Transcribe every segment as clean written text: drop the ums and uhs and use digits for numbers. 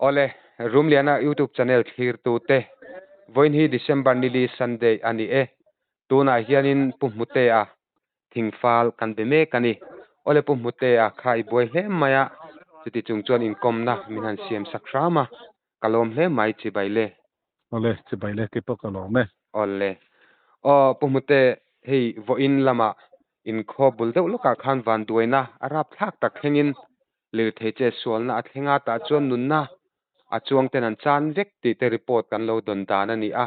Awle, Rumliana YouTube channel thlirtute, vawiin hi December nili Sunday a ni e. Tunah hianin Pu Hmutea thingfal kan be mek a ni. Awle Pu Hmutea kha i buai hle mai a, chuti chung chuan inkawmna min han siam sak hram a, ka lawm hle mai chibai le. Awle, chibai le tih pawh ka lawm e. Awle. Aw Pu Hmute, hei vawiin lamah inkhaw bul deuh lawkah khan vanduaina a rapthlak tak thlengin Lirthei che sualna a thleng a, tah chuan nunna a chuang ten an chan vek tih te report kan lo dawn dan a ni a.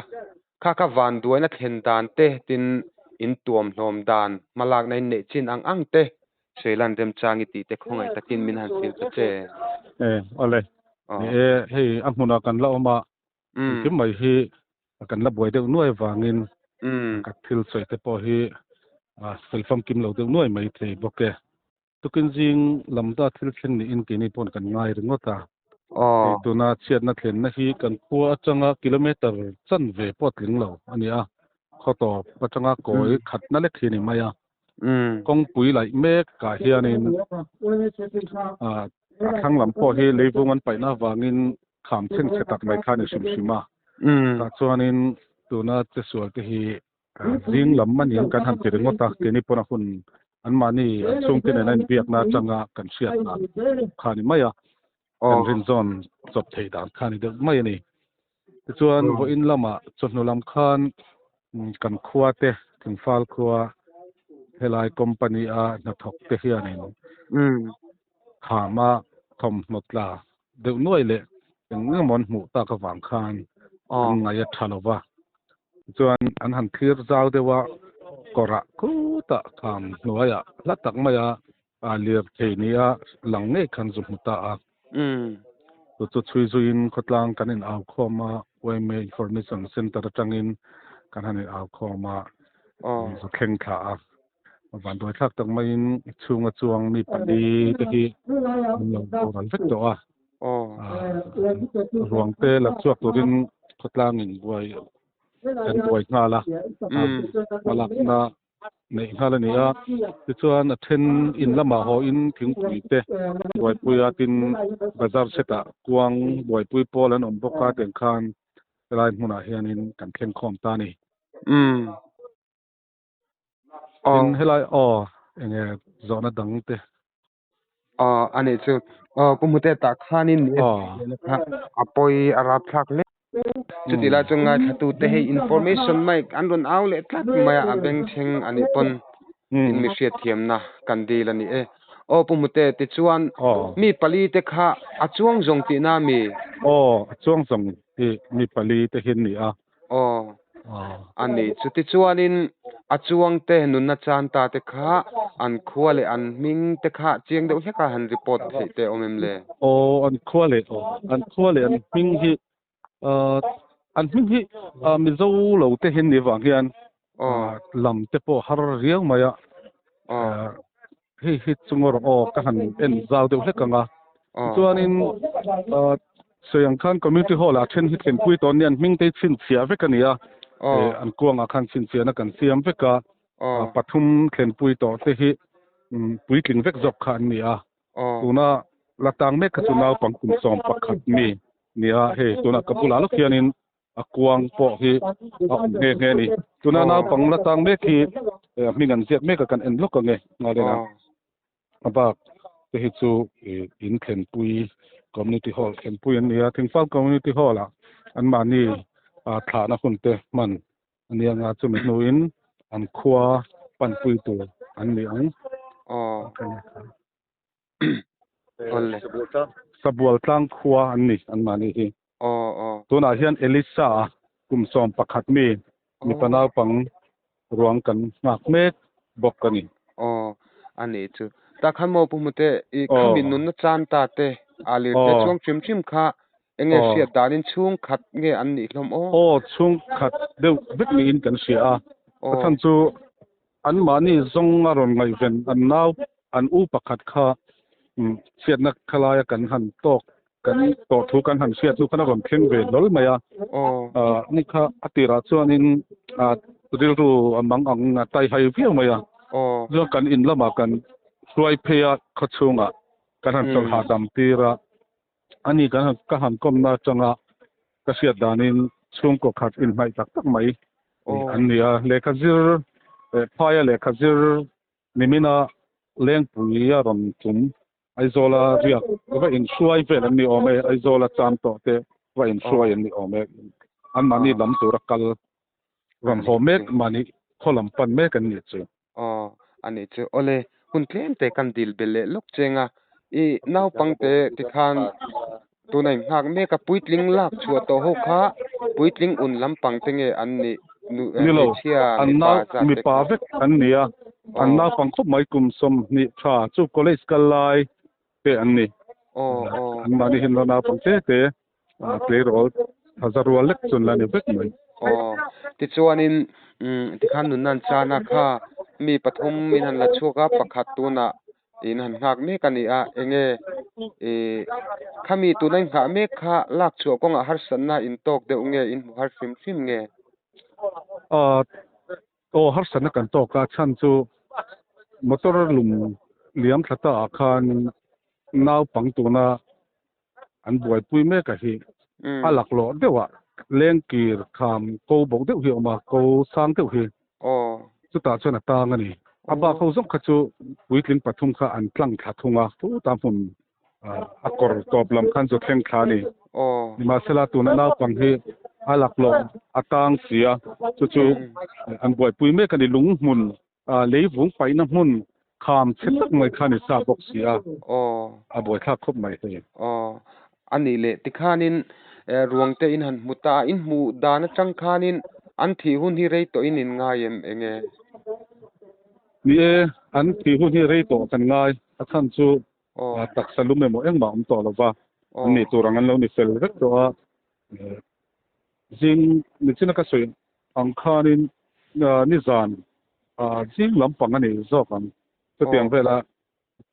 Kha kha vanduaina thlen dan te tin in tuam hlawm dan hmalakna in neih chin ang ang te Seilan remchang i tih te khawngaih takin min han hrilh ta che. E, awle. Ni e, hei a hmunah kan la awm a, engkim mai hi kan la buai deuh nuai vangin ka thil sawi te pawh hi fel famkim lo deuh nuai mai thei bawk e. Tukin zing lam da thil thleng niin keini pawn kan ngai ringawt a. Hei tuna chhiatna thlenna hi kan khua atanga kilometer chanve pawh a tling lo a ni a, khaw tawp atanga kawi khatna lek hi a ni mai a. Kawngpui laih mek ah hianin a thlang lam pawh hi leivung an paihna avangin kham chhengchhe tak mai kha a ni hrim hrim a. Tah chuanin tuna chesual te hi Zing lam a niang kan han ti ringawt a, keini pawn a hun anmahni an chhungte nen a inbiakna atanga kan hriat dan kha a ni mai a, kan rinzawn chawp theih dan kha a ni deuh mai a ni. Tichuan vawiin lamah chawhnu lam khan kan khua te, Thingfal khua helai company a hnathawk te hianin khama thawmhnaw tla deuh nuai leh eng eng emaw an hmuh tak avang khan an ngaih a tha lo va. Chuan an han thlir zau deuh a, kawrah khutah kham hnuaiah hla tak maia lirthei nia lang ngei khan zu hmu ta a. Chu chu chhui zuiin khawtlang kan in au khawm a, yma Information Centre atangin kan han in au khawm a, zu thleng thla a. Vanduai thlak tak maiin chhunga chuang mi pali te hi an lo boral vek tawh a. Ruang te la chhuak turin khawtlangin buai kan buai nghal a, hmalakna neih nghal a ni a. Tichuan a then in lamah hawhin thingpui te buaipui a, tin bazar setah kuang buaipui pawl an awm bawk a, tiang khan helai hmunah hianin kan thleng khawm ta a ni. Tin helai aw enge zawhna dang te. Aw a nih chu. Aw Pu Hmute tah khanin ni kha a pawi a rap thlak hle. Chuti lai chuan ngaithla tute hei information mic an rawn au leh tlat mai a, a bengchheng a nih pawn in mi hriatthiamna kan dil a ni e. Aw Pu Hmute tichuan mi pali te kha a chuang zawng tihna a mi? Aw a chuang zawng hi mi pali te hi an ni a. Aw, a ni. Chutichuanin a chuangte nunna chan ta te kha an khua leh an hming te kha chiang deuh hlek a han report theih te awm em le? Aw, an khua leh aw, an khua leh an hming hi an hming hi Mizo lo te hi an nih vang hian lam te pawh har riau mai a. Hei hi chu ngaw rawh aw, ka han en zau deuh hlek ang a. Tichuanin sawi ang khan Community Hall ah then hi thlenpui tawh an nia, an hming te hi chhinchhiah vek a ni a, an kuangah khan chhinchhiahna kan siam vek a, pathum thlenpui tawh te hi puitling vek zawk kha an ni a. Tuna la tang mek kha chu naupang kum 11 mi nia, hei tunah ka bulah lawk hianin a kuang pawh hi a awm nghe nghe a ni. Tuna naupang la tang mek hi a hming an ziak mek a kan en lawk ang e ngalena a bak te hi chu in thlenpui community hall thlenpui an ni a Thingfal community hall ah anmahni thlahna hun te hman a ni anga chumi hnuin an khua panpui tur an ni ang. Sabual tlang khua an ni anmahni hi. Tunah hian Elisa kum 11 mi mipa naupang ruang kan nghak mek bawk a ni. Aw a nih chu. Tak khan maw Pu Hmute i khami nunna chan ta te a lirte chuang hrim hrim kha enge hriat danin chhungkhat nge an nih hlawm aw? Aw chhungkhat deuh vek niin kan hria a. A chhan chu Anmahni zawng a rawn ngaihven an nau an u pakhat kha chhiatna khalaia kan han tawk kan tawh thu kan han hriat hnu khan a rawn thleng ve hlawl mai a. Ni kha a tirah chuanin rilru a mang ang a tai hai viau mai a. Chuan kan in lamah kan hruai phei a khawchhungah kan han chawlh hahdam tir a. Ani kan ka han kawmna atanga ka hriat danin chhungkaw khat inhnaih tak tak mai an ni a. Lehkha zir phaia lehkha zir nimina Lengpui a rawn tum Aizawla riak va inhruai vel an ni awm e, Aizawla cham tawh te va inhruai an ni awm e. Anmahni lam tura kal rawn haw mek mahni khaw lam pan mek an nih chu. Aw, a nih chu. Awle, hun tlem te kan dil belh leh lawk cheng a, i naupangte tikhan tuna in nghak mek a, puitling lak chhuah tawh ho kha puitling un lampang te nge an nih, nu, Nilo, hmeichhia, an mipa nau, zat te mipa kha. vek an ni a, an Aw. naupang khawp mai kum 20 tha chu college kal lai te an ni. Aw, aw. An mahni hian lo naupang te te tleirawl thaza rual lek chuan la ni vek mai. Aw, tichuanin tikhan nunna an chana kha mi pathum in han la chhuak a, pakhat tunah in han nghak mek a ni a, enge khami tuna in nghah mek kha lak chhuah kawngah harsatna in tawk deuh nge, in hmu har hrim hrim nge? Aw, harsatna kan tawk a, chhan chu motor lum liam thla ta ah khan naupang tuna an buaipui mek a hi a laklawh deuh a, lengkir kham ko bawk deuh hi a awm a, ko sang deuh hi chutah chuan a tang a ni. A bak ho zawng kha chu puitling pathum kha an tlang thla thung a, chutah hmun a kawr tawp lam khan chu thleng thla a ni. Nimahsela tuna naupang hi a laklawh a tang si a, chu chu an buaipui mek a ni. Lung hmun Leivung paihna hmun kham chhe tak mai kha ni sa bawk si a, a buaithlak khawp mai hei. Aw, a nih leh tikhanin ruang te in han hmu ta a, in hmuh dan atang khanin an thih hun hi rei tawhin in ngai em eng e? Ni e, an thih hun hi rei tawh kan ngai, a chhan chu taksa lum emaw engmah awm tawh lo va, an nih tur ang an lo ni fel vek tawh a. Zing nichina ka sawi ang khanin nizan zing lampang a ni zawk ang. Chutiang vela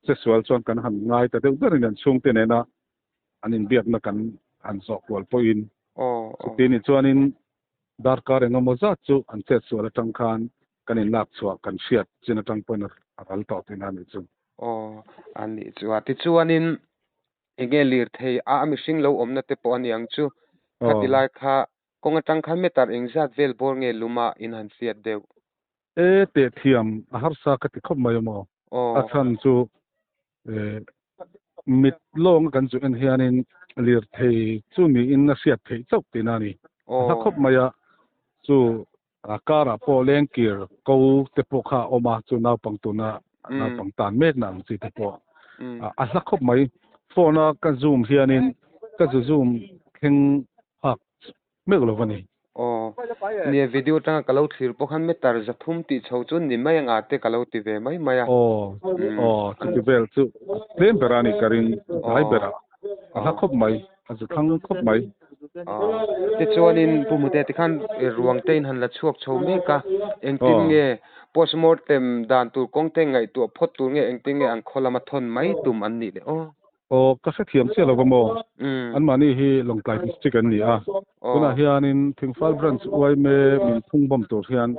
chesual chuan kan han ngai ta deuh berin an chhungte nena an inbiakna kan han zawh kual pawhin. Chuti ni chuanin darkar engemaw zat chu an chetsual atang khan kan inlak chhuah kan hriat chin atang pawhin a ral tawh tihna a nih chu. Aw, a nih chu a. Tichuanin Enge lirthei a a mihring lo awmna te pawh a ni ang chu. Khati lai kha kawng atang khan meter engzat vel bawr nge luma in han hriat deuh? E teh thiam a harsa ka ti khawp mai amaw? A chhan chu mit lawnga kan zu en hianin lirthei chu niin a hriat theih chauh tihna a ni. A hla khawp mai a, chu karah pawh lengkir ko te pawh kha a awm a, chu naupang tuna naupang tan mekna ang chi te pawh a hla khawp mai. Phone a ka zoom hianin ka zu zoom thleng phak meuh lo a ni. Aw, nia video atanga ka lo thlir pawh khan meter 300 tih chho chu ni mai anga te ka lo ti ve mai mai a. Aw, aw, chuti vel chu tlem ber a ni ka ring, tlai ber a, a hla khawp mai. A zu thlang khawp mai. Tichuanin Pu Mute tikhan ruang te in han la chhuak chho mek a, engtin nge postmortem dan tur kawng te ngaihtuah phawt tur nge engtin nge an khaw lama thawn mai tum an nih le aw. Aw, ka hrethiam chiah lo va maw? Anmahni hi Lawngtlai District an ni a, tunah hianin Thingfal Branch uaime min phung bawm tur hian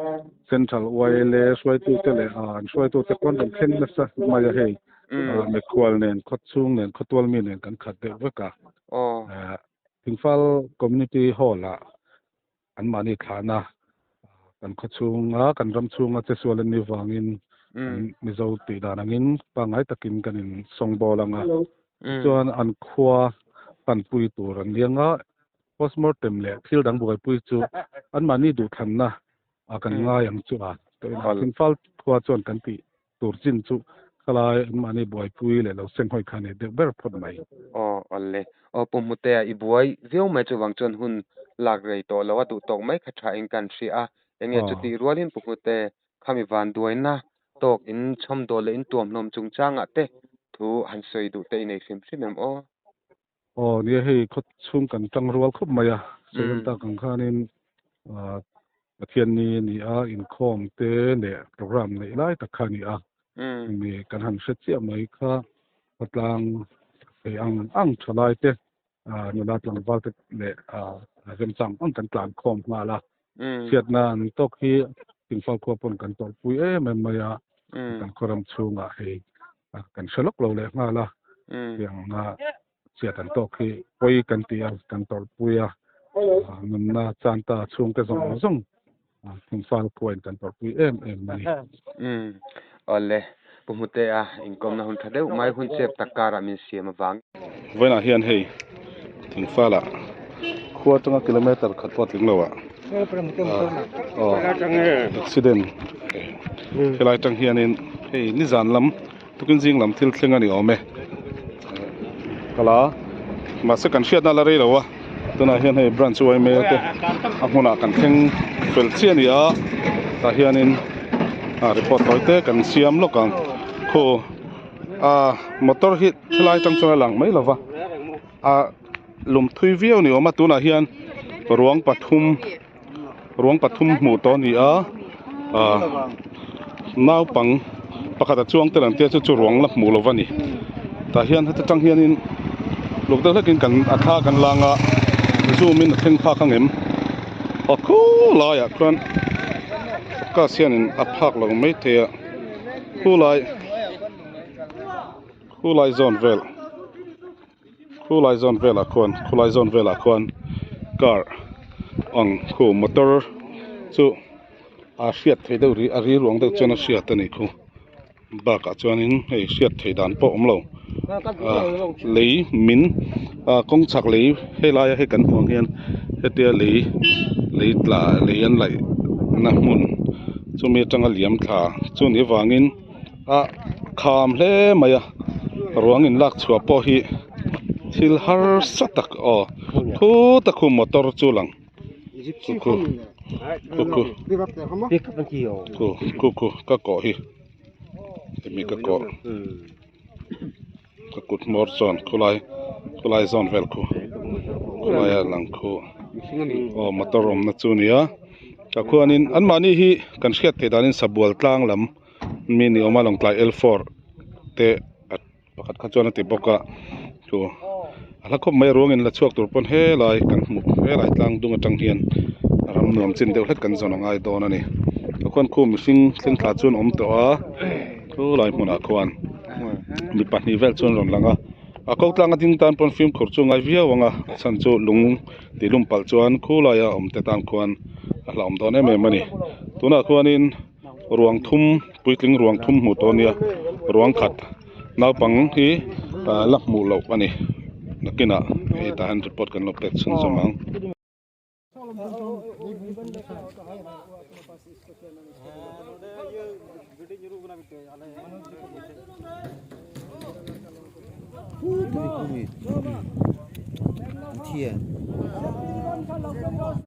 Central uaile hruaitute leh an hruaitute pawn rawn thleng nasa mai a hei. Mikhual nen, khawchhung nen, khawtual mi nen kan khat deuh vek a. Thingfal Community Hall-ah anmahni thlahna kan khawchhunga, kan ram chhunga chesual an nih vangin kan Mizo tih dan angin pangngai takin kan insawngbawl ang a. Tichuan an khua panpui tur an liang a, postmortem leh thil dang buaipui chu anmahni duhthlanna kan ngai ang chu a. Thingfal khua chuan kan tih tur chin chu khalai anmahni buaipui leh lo senghawi kha nei deuh ber phawt mai. Aw awle. Aw Pu Hmutea i buai viau mai chuvang chuan hun lak rei tawh lo a duh tawk mai kha tha in kan hria a. Enge chutih rualin Pu Hmute khami vanduaina tawk in chhawmdawl leh in tuamhlawm chungchangah te thu han sawi duh te i nei hrim hrim em aw? Aw nia hei khaw chhung kan tang rual khawp mai a, sawi lan tak ang khanin Pathian ni a ni a, inkhawm te leh program neih lai tak kha a ni a, mi kan han hre chiah mai kha khawtlang thei ang ang tha lai te nula tlangval te leh remchang ang kan tlan khawm nghal a, chhiatna an tawk hi Thingfal khua pawn kan tawrhpui em em mai a, kan khawram chhungah hei kan hre lawk lo leh nghal a, tiang Chhiat an tawk hi pawi kan ti a, kan tawrhpui a, nunna chan ta chhungte zawng zawng thingfal khuain kan tawrhpui em em a ni. Umm awle, Pu Hmutea inkawmna hun tha deuh mai hun chep tak karah min siam avang. Vawiinah hian hei thingfalah khua atanga kilometer khat pawh a tling lo ah aw accident helai atang hianin hei nizan lam tukin zing lam thil thleng a ni awm e kala mahse kan hriatna la rei lo a tunah hian hei branch yma te a hmunah kan thleng fel chiah a ni a tah hianin a report tawi te kan siam lawk ang khu a motor hi helai atang chuan a lang mai lova a lum thui viau a ni awm a tunah hian ruang pathum ruang pathum hmuh tawh a ni a ah naupang pakhat a chuang tel ang tia chu chu ruang la hmuh lova ni tah hian heta tang hianin luk deuh hlekin kan a thla kan lang a zoom in a thleng phak ang em aw khulaiah khuan cars hianin a phak lo maithei a khulai khulai zawn vel. Khulai zawn velah khuan khulai zawn velah khuan car ang khu motor chu a hriat theih deuh rih a ri ruang deuh chuan a hriat a ni khu bakah chuanin hei hriat theih dan pawh a awm lo ah lei min ah kawng chhak lei helaia hei kan hmuh ang hian hetia lei lei tla lei an laih na hmun chumi atanga liam thla chu nih avangin. A kham hle mai a ruang in lak chhuah pawh hi thil harsa tak aw thu tak khu motor chu lang khu khu khu khu khu khu khu ka kawh hi hemi ka kawh ka kut hmawr chuan khulai khulai zawn vel khu khulai a lang khu aw motor awmna chu a ni a tah khuanin anmahni hi kan hriat theih danin sabual tlang lam. Mi ni awm a lawngtlai L four te pakhat kha chuan a ti bawk a chu a hla khawp mai a ruangin la chhuak tur pawn helai kan hmuh helai tlang dung atang hian ram nuam chin deuh hlek kan zawn a ngai dawn a ni tah khuan khu mihring thleng thla chuan awm tawh a khulai hmunah khuan mi pahnih vel chuan rawn lang a a ko tlang a ding tan pawn fimkhur chu a ngai viau ang a a chhan chu lung tih lum palh chuan khulaia awm te tan khuan a hlauhawm dawn em em a ni tunah khuanin. Ruang thum puitling ruang thum hmuh tawh a nia ruang khat naupang hi la hmuh loh a ni nakinah hei tah hian report kan lo pek chhun zawm ang.